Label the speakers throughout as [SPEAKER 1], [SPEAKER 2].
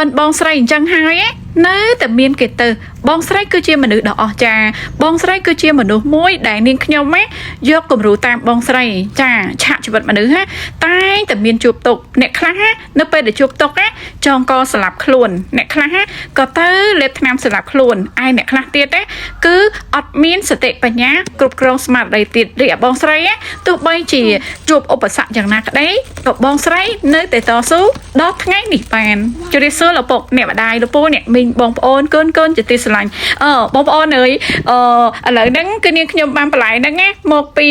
[SPEAKER 1] ប៉ិនបងស្រីអញ្ចឹងហើយនៅតែមានគេទៅបងស្រីគឺជាមនុស្សដ៏អស្ចារ្យបងស្រីគឺជាមនុស្សមួយដែលនាងខ្ញុំណាយកគំរូតាមបងស្រីចាឆាកជីវិតមនុស្សណាតែងតែមានជួបទុក្ខអ្នកខ្លះណានៅពេលដែលជួបទុក្ខណាចងកស្លាប់ខ្លួនអ្នកខ្លះណាក៏ទៅលេបថ្នាំស្លាប់ខ្លួនឯអ្នកខ្លះទៀតណាគឺអត់មានសតិបញ្ញាគ្រប់គ្រងស្មារតីទៀតរីឯបងស្រីណាទោះបីជាជួបឧបសគ្គយ៉ាងណាក្តីក៏បងស្រីនៅតែតស៊ូដល់ថ្ងៃនេះបានជម្រាបសួរលោកពុកអ្នកម្ដាយលោកពូអ្នកមីងបងប្អូនកូនកូនជាទីស្រឡាញ់អឺបងប្អូនអើយអឺឥឡូវហ្នឹងគឺនាងខ្ញុំបានបន្លែហ្នឹងណាមកពី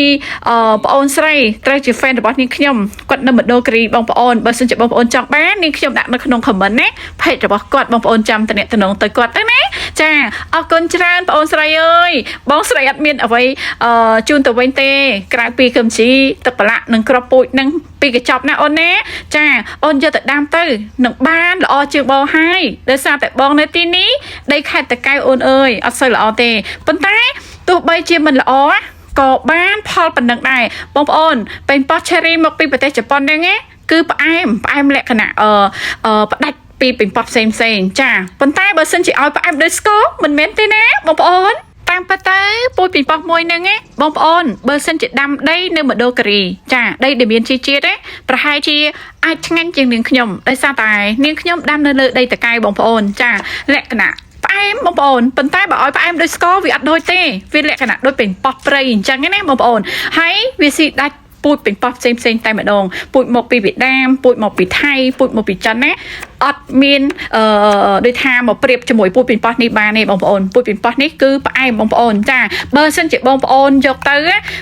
[SPEAKER 1] អឺប្អូនស្រីត្រូវជា fan របស់នាងខ្ញុំគាត់នៅមណ្ឌលគិរីបងប្អូនបើសិនជាបងប្អូនចង់បាននាងខ្ញុំដាក់នៅក្នុង comment ណា page របស់គាត់បងប្អូនចាំតំណតំណងទៅគាត់ទៅណាចាអរគុណច្រើនបងប្អូនស្រីអើយបងស្រីអត់មានអ្វីអឺជូនទៅវិញទេក្រៅពីគឹមជីទឹកប្រឡាក់និងក្របពូជនិងពីកញ្ចប់ណាអូនណាចាអូនយកទៅដាំទៅនឹងបានល្អជាងបងហើយដោយសារតែបងនៅទីនេះដីខេត្តតកែវអូនអើយអត់សូវល្អទេប៉ុន្តែទោះបីជាមិនល្អក៏បានផលប៉ុណ្ណឹងដែរបងប្អូនប៉េងប៉ោះ cherry មកពីប្រទេសជប៉ុនហ្នឹងណាគឺផ្អែមផ្អែមលក្ខណៈអឺអឺផ្ដាច់ពីប៉េងប៉ោះផ្សេងផ្សេងចាប៉ុន្តែបើសិនជាឲ្យផ្អែមដូចស្ករមិនមែនទេណាបងប្អូនតាមពិតទៅពូជប៉េងប៉ោះមួយហ្នឹងណាបងប្អូនបើសិនជាដាំដីនៅមណ្ឌលគិរីចាដីដែលមានជីជាតិណាប្រហែលជាអាចឆ្ងាញ់ជាងនាងខ្ញុំដោយសារតែនាងខ្ញុំដាំនៅលើដីតកែបងប្អូនចាលក្ខណៈផ្អែមបងប្អូនប៉ុន្តែបើឲ្យផ្អែមដូចស្ករវាអត់ដូចទេវាលក្ខណៈដូចប៉េងប៉ោះព្រៃអញ្ចឹងណាបងប្អូនហើយវាស៊ីដាច់ពូជប៉េងប៉ោះផ្សេងផ្សេងតែម្ដងពូជមកពីវៀតណាមពូជមកពីថៃពូជមកពីចិនណាអត់មានអឺដូចថាមកប្រៀបជាមួយពូជប៉េងប៉ោះនេះបានទេបងប្អូនពូជប៉េងប៉ោះនេះគឺផ្អែមបងប្អូនចាបើសិនជាបងប្អូនយកទៅ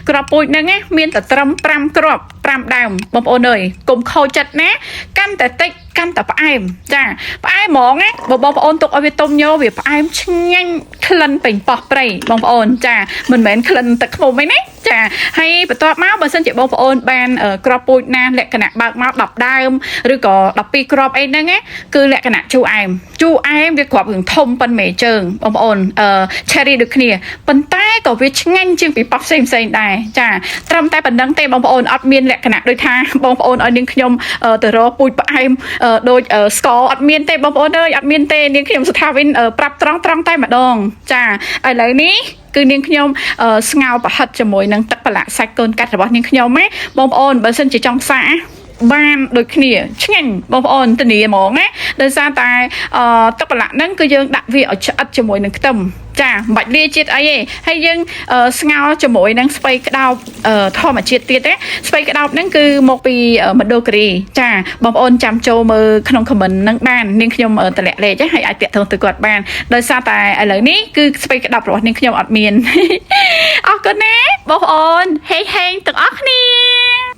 [SPEAKER 1] គ្រាប់ពូជហ្នឹងមានតែត្រឹម5គ្រាប់5ដើមបងប្អូនអើយកុំខូចចិត្តណាកាន់តែតិចកាន់តែផ្អែមចាផ្អែមហ្មងណាបើបងប្អូនទុកឲ្យវាទុំញោវាផ្អែមឆ្ងាញ់ក្លិនប៉េងប៉ោះព្រៃបងប្អូនចាមិនមែនក្លិនទឹកឃ្មុំអីណាចាហើយបន្ទាប់មកបើសិនជាបងប្អូនបានក្របពូជណាលក្ខណៈបើកមក10ដើមឬក៏12ក្របអីហ្នឹងណាគឺលក្ខណៈជូរអែមជូរអែមវាគ្រាប់រឿងធំប៉ុនមេជើងបងប្អូនអឺ cherry ដូចគ្នាប៉ុន្តែក៏វាឆ្ងាញ់ជាងពីប៉ោះផ្សេងផ្សេងដែរចាត្រឹមតែប៉ុណ្្នឹងទេបងប្អូនអត់មានលក្ខណៈដូចថាបងប្អូនឲ្យនាងខ្ញុំទៅរកពូជផ្អែមដូចស្ករអត់មានទេបងប្អូនអើយអត់មានទេនាងខ្ញុំសុថាវិនប្រាប់ត្រង់ត្រង់តែម្ដងចាឥឡូវនេះគឺនាងខ្ញុំស្ងោរប្រហិតជាមួយនឹងទឹកប្រឡាក់សាច់កូនកាត់របស់នាងខ្ញុំណាបងប្អូនបើសិនជាចង់សាកបានដូចគ្នាឆ្ងាញ់បងប្អូនធានាហ្មងណាដោយសារតែអឺទឹកប្រឡាក់ហ្នឹងគឺយើងដាក់វាឲ្យឆ្អិតជាមួយនឹងខ្ទឹមចាមិនបាច់លាយជាតិអីទេហើយយើងស្ងោរជាមួយនឹងស្ពៃក្តោបធម្មជាតិទៀតទេស្ពៃក្តោបហ្នឹងគឺមកពីមណ្ឌលគិរីចាបងប្អូនចាំចូលមើលក្នុង comment ហ្នឹងបាននាងខ្ញុំតម្លាក់លេខហើយអាចតាក់ទងទៅគាត់បានដោយសារតែឥឡូវនេះគឺស្ពៃក្តោបរបស់នាងខ្ញុំអត់មាន អរគុណណាបងប្អូនហេងហេងទាំងអស់គ្នា។